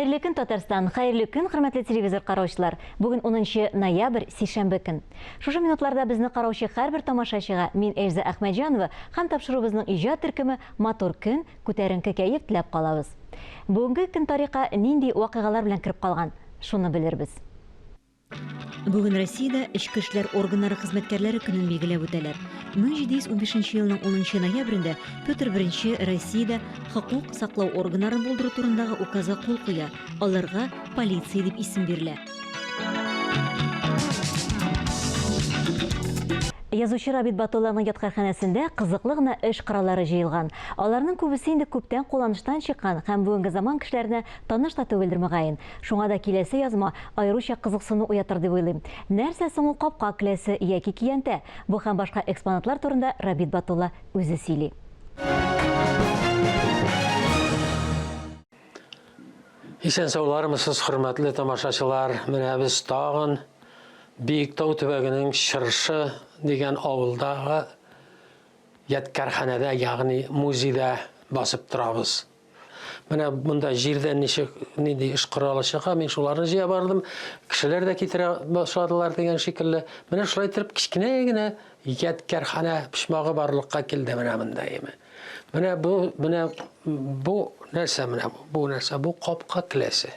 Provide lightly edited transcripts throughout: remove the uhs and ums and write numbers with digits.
Хәерле көн, Татарстан! Хәерле көн, хөрмәтле телевизор караучылар! Бүген 10 ноябрь, сишәмбе көн. Шушы минутларда безне караучы һәрбер тамашачыга мин Эльза Әхмәтҗанова һәм тапшыруыбызның иҗат төркеме матур көн, күтәренке кәеф теләп калабыз. Бүгенге көн тарихка нинди вакыйгалар белән кереп калган, шуны белербез. Бүген Россиядә Эчке эшләр органнары хезмәткәрләре көнен билгеләп үтәләр. 1715 елның 10 ноябрендә Петр I Россиядә хокук саклау органнарын булдыру турындагы указга кул куя, аларга полиция дип исем бирелә. Язучы Рабит Батулланың ядкарьханәсендә кызыклы гына эш кораллары җыелган. Аларның күбесе инде күптән кулланыштан чыккан һәм бүгенге заман кешеләренә таныш та түгелдер, мөгаен. Шуңа да киләсе язма аеруча кызыксыну уятыр дип уйлыйм. Нәрсә соң ул капка келәсе яки киянтә? Бу һәм башка экспонатлар турында Рабит Батулла үзе сөйли. Исән-саулармысыз, хөрмәтле тамашачылар! Менә без тагын Биектау төбәгенең Чыршы дигән авылдагы ядкәрханәдә, ягъни музейда басып торабыз. Менә монда җирдән ничек нинди эш коралы чыга, мин шуларны җыя бардым. Кешеләр дә китерә башладылар дигән шикелле. Менә шулай итеп кечкенә генә ядкәрханә почмагы барлыкка килде менә монда име. Менә бу, менә бу нәрсә менә бу, бу нәрсә, бу капка келәсе.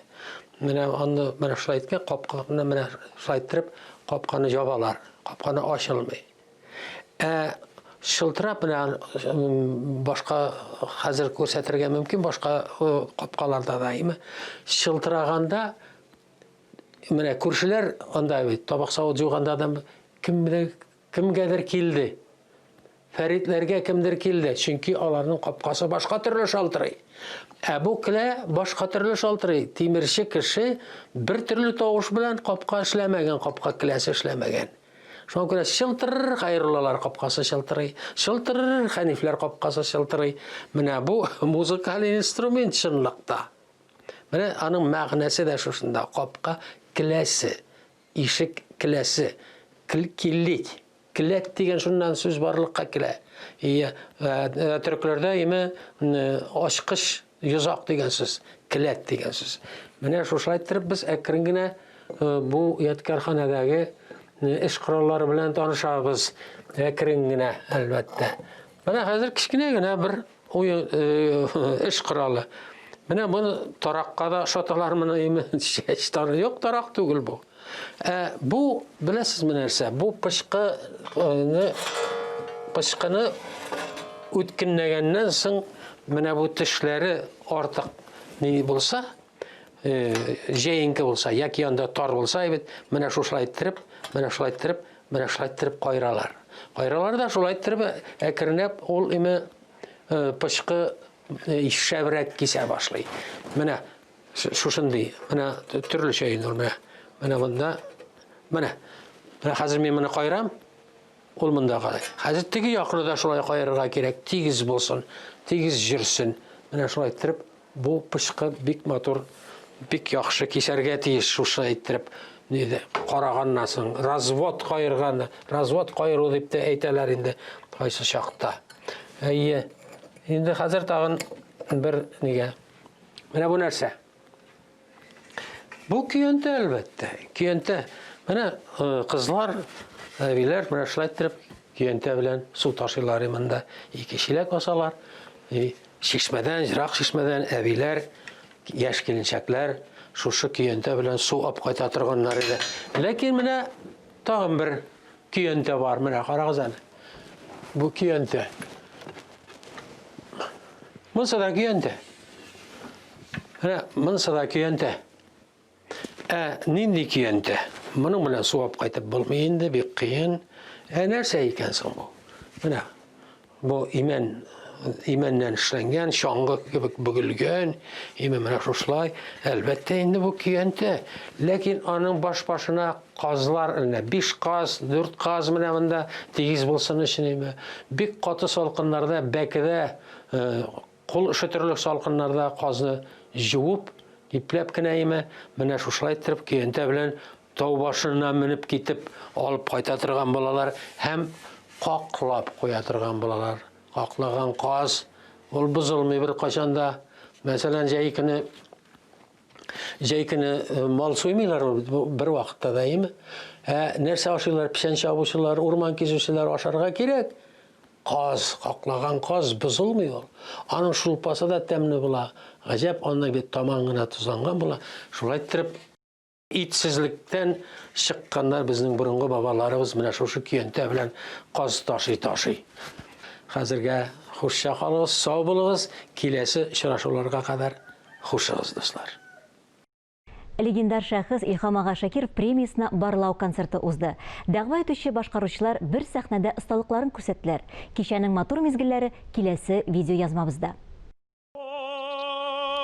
Менә аны менә шулай иткән капканы менә шулай иттереп капканы ябалар. Капканы ачылмый. Ә шылтырап менә башка хәзер күрсәтергә мөмкин башка капкаларда да име. Шылтыраганда менә күршеләр анда бит табак савыт жуганда да кемдер кемгәдер килде. Фәритләргә кемдер килде, чөнки аларның капкасы башка төрле шалтырый. Ә бу келә башка төрле шалтырый. Тимерче кеше бер төрле тавыш белән капка эшләмәгән, капка келәсе эшләмәгән. Шуңа күрә чылтыр Хәйруллалар капкасы чылтырый, чылтыр Хәнифләр капкасы чылтырый. Менә бу музыкаль инструмент чынлыкта. Менә аның мәгънәсе дә шушында, капка келәсе, ишек келәсе, килит. Келәт дигән шуннан сүз барлыкка килә. Ия, төрекләрдә име ачкыч, йозак дигән сүз, келәт дигән сүз. Менә шушылай иттереп без әкрен генә бу ядкәрханәдәге эш кораллары белән танышабыз. Әкрен генә, әлбәттә. Менә хәзер кечкенә генә бер уен эш коралы. Менә моны таракка да ошаталар моны име чәч тары. Юк, тарак түгел бу. Ә бу беләсезме нәрсә? Бу пычкыны пычкыны үткенләгәннән соң менә бу тешләре артык ни булса, җәенке булса яки анда тар булса бит, менә шушылай иттереп, менә шулай иттереп, менә шулай иттереп кайралар. Кайралар да шулай иттереп әкренләп ул име пычкы шәбрәк кисә башлый. Менә шушындый, менә төрлечә инде ул менә. Менә монда, менә. Менә хәзер мин моны кайрам, ул монда карай. Хәзер теге якны да шулай кайрырга кирәк, тигез булсын, тигез җөрсен. Менә шулай иттереп Бу пычкы бик матур, бик яхшы кисәргә тиеш шушы әйттереп, ниде, караганнан соң, развод каерган, развод каеру дип тә әйтәләр инде кайсы чакта. Әйе. Инде хәзер тагын бер нигә. Менә бу нәрсә. Бу көянтә, әлбәттә. Көянтә. Менә э, кызлар, әбиләр менә шулай иттереп көянтә белән су ташыйлар монда. Ике чиләк асалар. И чишмәдән, ерак чишмәдән әбиләр, яшь киленчәкләр шушы көянтә белән су алып кайта торганнар иде. Ләкин менә тагын бер көянтә бар, менә карагыз әле. Бу көянтә. Монысы да көянтә. Менә монысы да көянтә. Ә нинди көянтә? Моның белән су алып кайтып булмый инде, бик кыен. Ә нәрсә икән соң бу? Менә бу имән имәннән эшләнгән, чаңгы кебек бөгелгән, имә менә шушылай. Әлбәттә инде бу көянтә. Ләкин аның баш башына казлар эленә. Биш каз, дүрт каз менә монда тигез булсын өчен име. Бик каты салкыннарда бәкедә э, Кул өшетерлек салкыннарда казны җуып, ипләп кенә име, менә шушылай иттереп көянтә белән тау башына менеп китеп алып кайта торган булалар һәм каклап куя торган булалар. Каклаган каз ул бозылмый беркайчан да. Мәсәлән, җәй көне Җәй көне э, мал суймыйлар бер вакытта да, әйеме? Ә нәрсә ашыйлар? Печән чабучылар, урман кисүчеләр ашарга кирәк. Каз, каклаган каз бозылмый ул. Аның шулпасы да тәмле була. Гаҗәп, аннан бит таман гына тозланган була. Шулай иттереп, итсезлектән чыкканнар безнең борынгы бабаларыбыз менә шушы көянтә белән каз ташый-ташый. Хәзергә хушча калыгыз, сау булыгыз. Киләсе очрашуларга кадәр хушыгыз, дуслар. Легендар шәхес Илһам ага Шакиров премиясенә барлау концерты узды. Дәгъва итүче башкаручылар бер сәхнәдә осталыкларын күрсәттеләр. Кичәнең матур мизгелләре киләсе видеоязмабызда.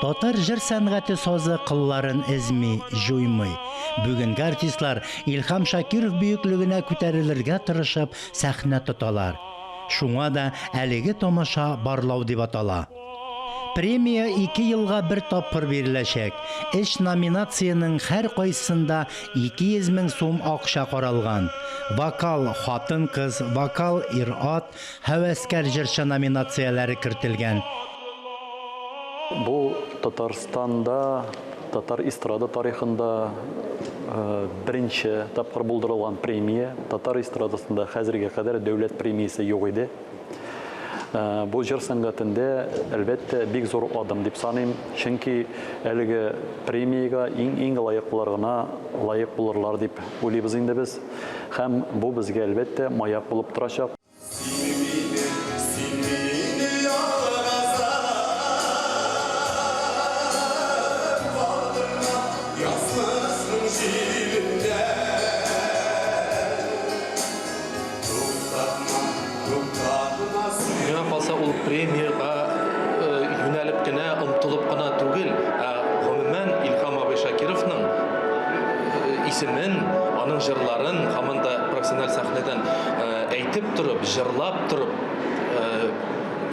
Татар җыр сәнгате сазы кылларын эзми, җуймый. Бүгенге артистлар Илһам Шакиров бөеклегенә күтәрелергә тырышып сәхнә тоталар. Шуңа да әлеге тамаша барлау дип атала. Премия ике елга бер тапкыр биреләчәк. Өч номинациянең һәркайсысында 200 мең сум акча каралган. Вокал, хатын-кыз, вокал, ир-ат, һәвәскәр җырчы номинацияләре кертелгән. Бу Татарстанда, татар эстрада тарихында беренче тапкыр булдырылган премия. Татар эстрадасында хәзергә кадәр дәүләт премиясе юк иде. Бу җыр сәнгатендә, әлбәттә, бик зур адым дип саныйм, чөнки әлеге премиягә иң-иң лаеклылар гына лаек булырлар дип уйлыйбыз инде без. Һәм бу безгә, әлбәттә, маяк булып торачак. Син мине, син мине ялгызым калдырма язмышның җилендә. Миңа калса, ул премиягә юнәлеп кенә, омтылып кына түгел, ә гомумән Илһам абый Шакировның исемен, аның җырларын һаман да профессиональ сәхнәдән әйтеп торып, җырлап торып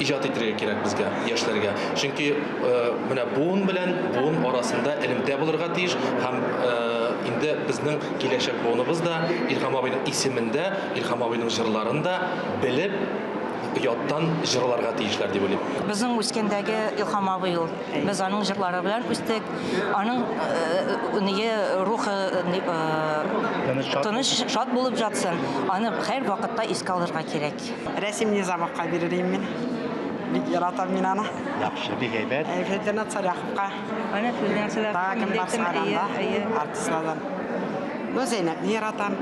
иҗат итәргә кирәк безгә, яшьләргә. Чөнки менә буын белән буын арасында элемтә булырга тиеш һәм инде безнең Киләчәк буыныбыз да Илһам абыйның исемен дә, Илһам абыйның җырларын да белеп, яттан җырларга тиешләр дип уйлыйм. Безнең үскәндәге Илһам абый ул. Без аның җырлары белән үстек. Аның ние рухы тыныч, шат булып жатсын. Аны һәрвакытта искә алырга кирәк. Рәсим Низамовка бирер идем мин. Бик яратам мин аны. Яхшы, бик әйбәт. Фердинанд Сәлаховка. Әнә Фердинанд Сәлаховка. Тагы кем бар соң анда артистлардан? Ну, Зәйнәпне яратам.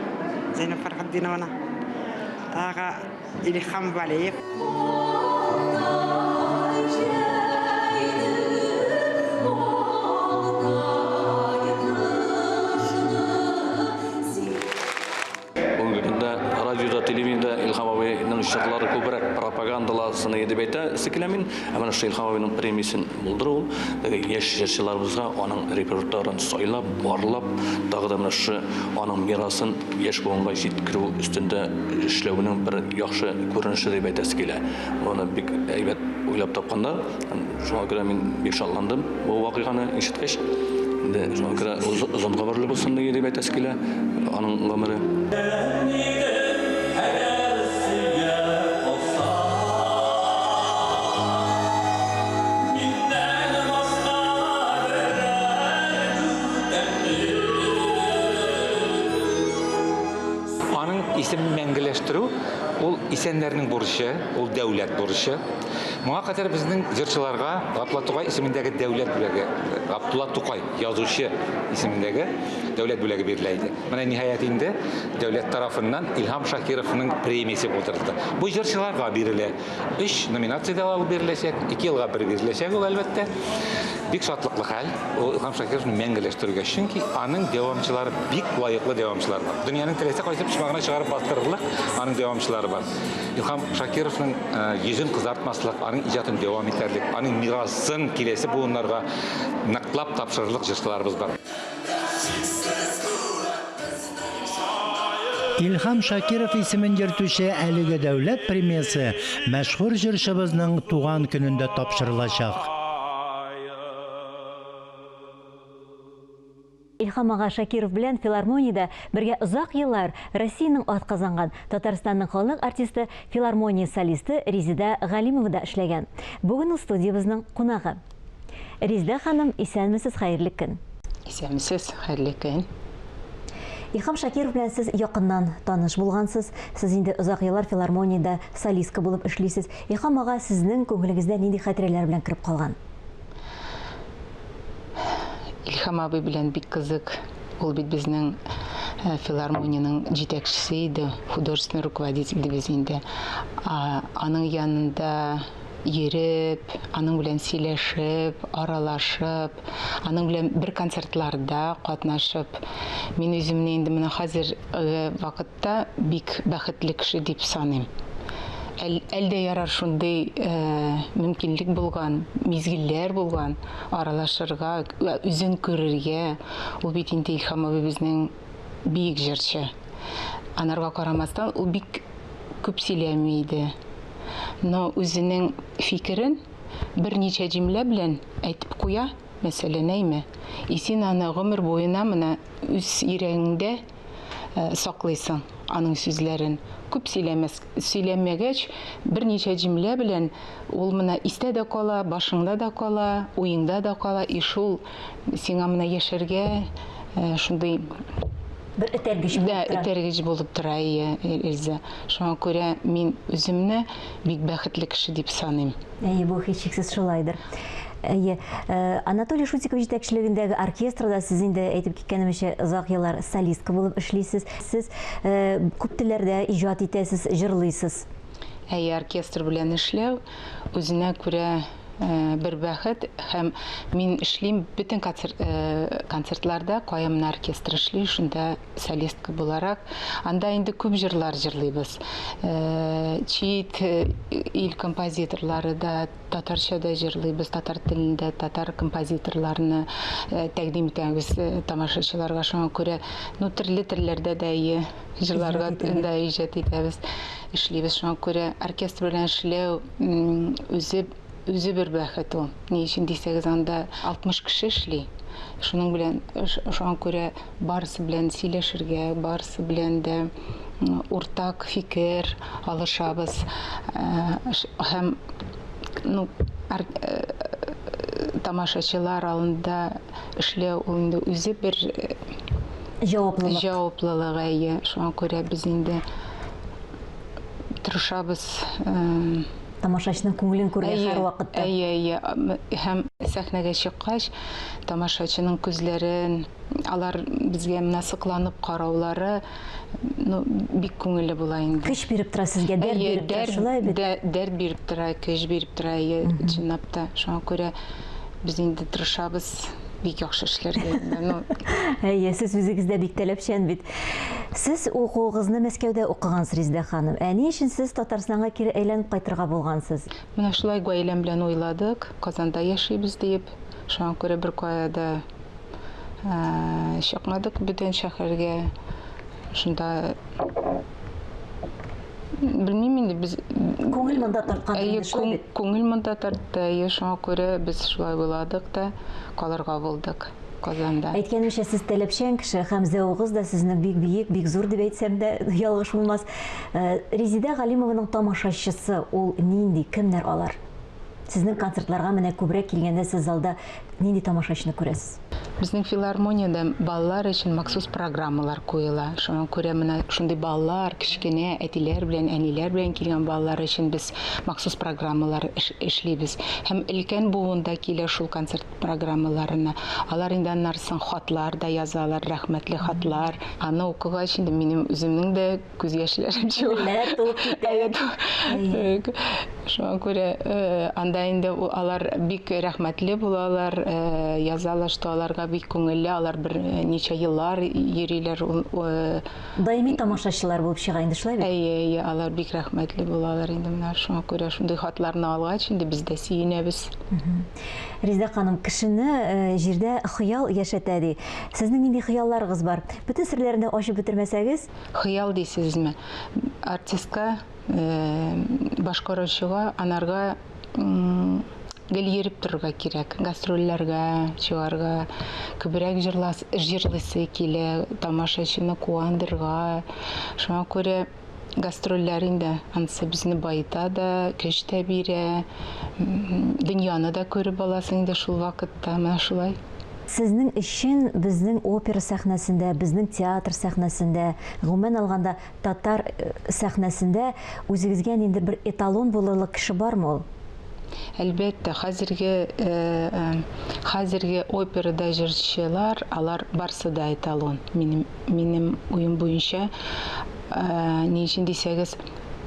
Зәйнәп Фәрхетдинованы. Тагы Илһам Валеев. Бүгенге көндә радиода, телевидениедә Илһам абыйның җырлары күбрәк пропагандаласын иде дип әйтәсе килә мин. Ә менә шул Илһам абыйның премиясен булдыру ул теге яшь җырчыларыбызга аның репертуарын сайлап, барлап, тагы да менә шушы аның мирасын яшь буынга җиткерү өстендә эшләүнең бер яхшы күренеше дип әйтәсе килә. Моны бик әйбәт уйлап тапканнар. Шуңа күрә мин бик шатландым бу вакыйганы ишеткәч. Инде шуңа күрә озын гомерле булсын дип әйтәсе килә аның гомере. Аның исемен мәңгеләштерү ул исәннәрнең бурычы, ул дәүләт бурычы. Моңа кадәр безнең җырчыларга Габдулла Тукай исемендәге дәүләт бүләге, Габдулла Тукай язучы исемендәге дәүләт бүләге бирелә иде. Менә ниһаять инде дәүләт тарафыннан Илһам Шакировның премиясе булдырылды. Бу җырчыларга бирелә. Өч номинациядә ул биреләчәк, ике елга бер биреләчәк ул, әлбәттә. Бик шатлыклы хәл, ул Илһам Шакировны мәңгеләштерүгә, чөнки аның дәвамчылары бик лаеклы дәвамчылар бар. Дөньяның теләсә кайсы почмагына чыгарып бастырырлык аның дәвамчылары бар. Илһам Шакировның йөзен кызартмаслык, аның иҗатын дәвам итәрлек, аның мирасын киләсе буыннарга ныклап тапшырырлык җырчыларыбыз бар. Илһам Шакиров исемен йөртүче әлеге дәүләт премиясе мәшһүр җырчыбызның туган көнендә тапшырылачак. Илһам ага Шакиров белән филармониядә бергә озак еллар Россиянең атказанган, Татарстанның халык артисты, филармония солисты Резеда Галимова да эшләгән. Бүген ул студиябезнең кунагы. Резеда ханым, исәнмесез, хәерле көн! Исәнмесез, хәерле көн. Илһам Шакиров белән сез якыннан таныш булгансыз. Сез инде озак еллар филармониядә солистка булып эшлисез. Илһам ага сезнең күңелегездә нинди хатирәләр белән кереп калган? Илһам абый белән бик кызык. Ул бит безнең э, филармониянең җитәкчесе иде, художественный руководитель дибез инде. Аның янында йөреп, аның белән сөйләшеп, аралашып, аның белән бер концертларда катнашып, мин үземне инде менә хәзерге вакытта бик бәхетле кеше дип саныйм. Әл, әл дә ярар шундый э, мөмкинлек булган, мизгелләр булган аралашырга, үзен күрергә. Ул бит инде Илһам абый безнең бөек җырчы. Анарга карамастан, ул бик күп сөйләми иде. Но үзенең фикерен берничә җөмлә белән әйтеп куя, мәсәлән, әйме. И син аны гомер буена менә үз йөрәгеңдә саклыйсың аның сүзләрен. Күп сөйләмәс, сөйләмәгәч, берничә җөмлә белән ул менә истә дә кала, башыңда да кала, уеңда да кала, и шул сиңа менә яшәргә шундый бер этәргеч булып тора. Этәргеч булып тора, әйе, Эльза. Шуңа күрә мин үземне бик бәхетле кеше дип саныйм. Әйе, бу һичшиксез шулайдыр. Әйе, Анатолий Шутиков җитәкчелегендәге оркестрда сез инде әйтеп киткәнемчә озак еллар солистка булып эшлисез. Сез күп телләрдә иҗат итәсез, җырлыйсыз. Әйе, оркестр белән эшләү үзенә күрә бер бәхет һәм мин эшлим бөтен концертларда, кая менә оркестр эшли, шунда солистка буларак. Анда инде күп җырлар җырлыйбыз. Чит ил композиторлары да, татарча да җырлыйбыз, татар телендә татар композиторларны тәкъдим итәбез тамашачыларга. Шуңа күрә, ну, төрле телләрдә дә әйе, җырларга да иҗат итәбез, эшлибез. Шуңа күрә оркестр белән эшләү үзе үзе бер бәхет ул. Ни өчен дисәгез, анда 60 кеше эшли. Шуның белән шуңа күрә барысы белән сөйләшергә, барысы белән дә уртак фикер алышабыз. Һәм ну, тамашачылар алдында эшләү ул инде үзе бер җаваплылык. Җаваплылык, әйе. Шуңа күрә без инде тырышабыз. Тамашачының күңелен күрергә һәрвакытта. Әйе, әйе. Һәм сәхнәгә чыккач, тамашачының күзләрен, алар безгә менә сокланып караулары, ну, бик күңелле була инде. Көч биреп тора сезгә, дәрт биреп тора, шулай бит? Дәрт биреп тора, көч биреп тора, әйе, чынлап та. Шуңа күрә без инде тырышабыз бик яхшы эшләргә инде. Ну, Әйе, сез үзегез дә бик таләпчән бит. Сез укуыгызны Мәскәүдә укыгансыз, Резидә ханым. Ә ни өчен сез Татарстанга кире әйләнеп кайтырга булгансыз? Менә шулай гаиләм белән уйладык, Казанда яшибез диеп. Шуңа күрә беркая да чыкмадык бүтән шәһәргә. Шунда белмим инде без Күңел монда тарткан Әйе, күңел монда тартты, әйе, шуңа күрә без шулай уйладык та калырга булдык. Казанда. Әйткәнемчә, сез таләпчән кеше һәм зәвыгыз да сезнең бик биек, бик зур дип әйтсәм дә ялгыш булмас. Э, Резидә Галимованың тамашачысы ул нинди, кемнәр алар? Сезнең концертларга менә күбрәк килгәндә сез залда нинди тамашачыны күрәсез? Безнең филармониядә балалар өчен махсус программалар куела. Шуңа күрә менә шундый балалар, кечкенә әтиләр белән, әниләр белән килгән балалар өчен без махсус программалар эшлибез. Һәм өлкән буын да килә шул концерт программаларына. Алар инде аннары соң хатлар да язалар, рәхмәтле хатлар. Аны укыгач инде минем үземнең дә күз яшьләрем чыга. Күңелләр тулып китә. Шуңа күрә анда инде алар бик рәхмәтле булалар, язалар, что аларга бик күңелле, алар бер ничә еллар йөриләр. Даими тамашачылар булып чыга инде, шулай бит? Әйе, әйе, алар бик рәхмәтле булалар инде менә шуңа күрә шундый хатларны алгач инде без дә сөенәбез. Резидә ханым, кешене җирдә хыял яшәтә ди. Сезнең нинди хыялларыгыз бар? Бөтен серләрен дә ачып бетермәсәгез? Хыял дисезме? Артистка, башкаручыга анарга гел йөреп торырга кирәк. Гастрольләргә чыгарга, күбрәк җырлыйсы килә, тамашачыны куандырырга. Шуңа күрә Гастрольләр инде анысы безне баета да, көч тә бирә. Дөньяны да күреп аласың инде шул вакытта, менә шулай. Сезнең өчен безнең опера сәхнәсендә, безнең театр сәхнәсендә, гомумән алганда, татар сәхнәсендә үзегезгә ниндидер бер эталон булырлык кеше бармы ул? Әлбәттә, хәзерге хәзерге операда җырчылар, алар барсы да эталон, минем минем уем буенча. Ни өчен дисәгез,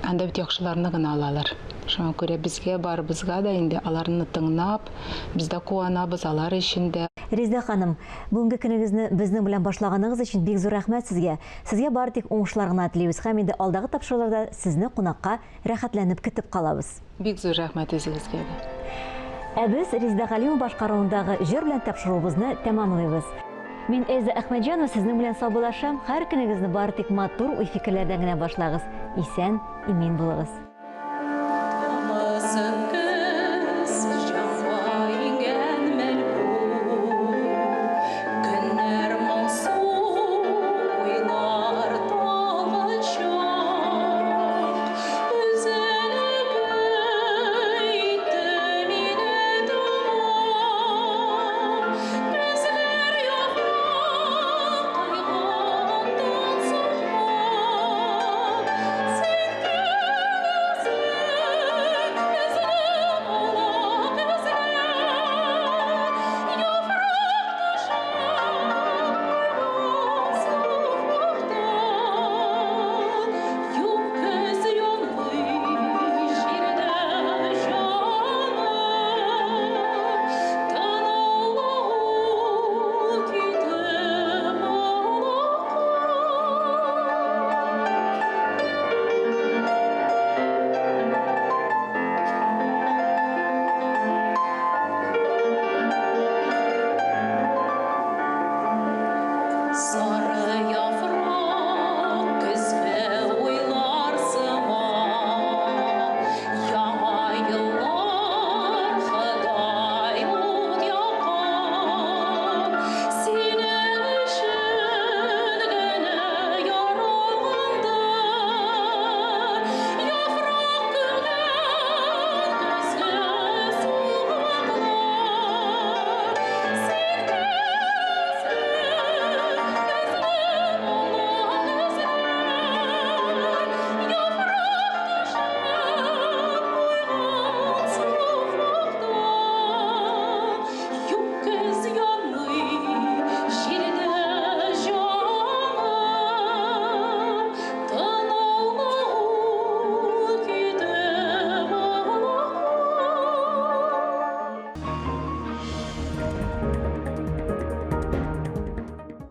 анда бит яхшыларны гына алалар. Шуңа күрә безгә барыбызга да инде аларны тыңлап, без дә куанабыз алар өчен дә. Резидә ханым, бүгенге көнегезне безнең белән башлаганыгыз өчен бик зур рәхмәт сезгә. Сезгә бары тик уңышлар гына телибез һәм инде алдагы тапшыруларда сезне кунакка рәхәтләнеп көтеп калабыз. Бик зур рәхмәт үзегезгә дә. Ә без Резеда Галимова башкаруындагы җыр белән тапшыруыбызны тәмамлыйбыз. Мин Эльза Әхмәтҗанова сезнең белән саубуллашам. Һәр көнегезне бары тик матур уй-фикерләрдән генә башлагыз. Исән, имин булыгыз.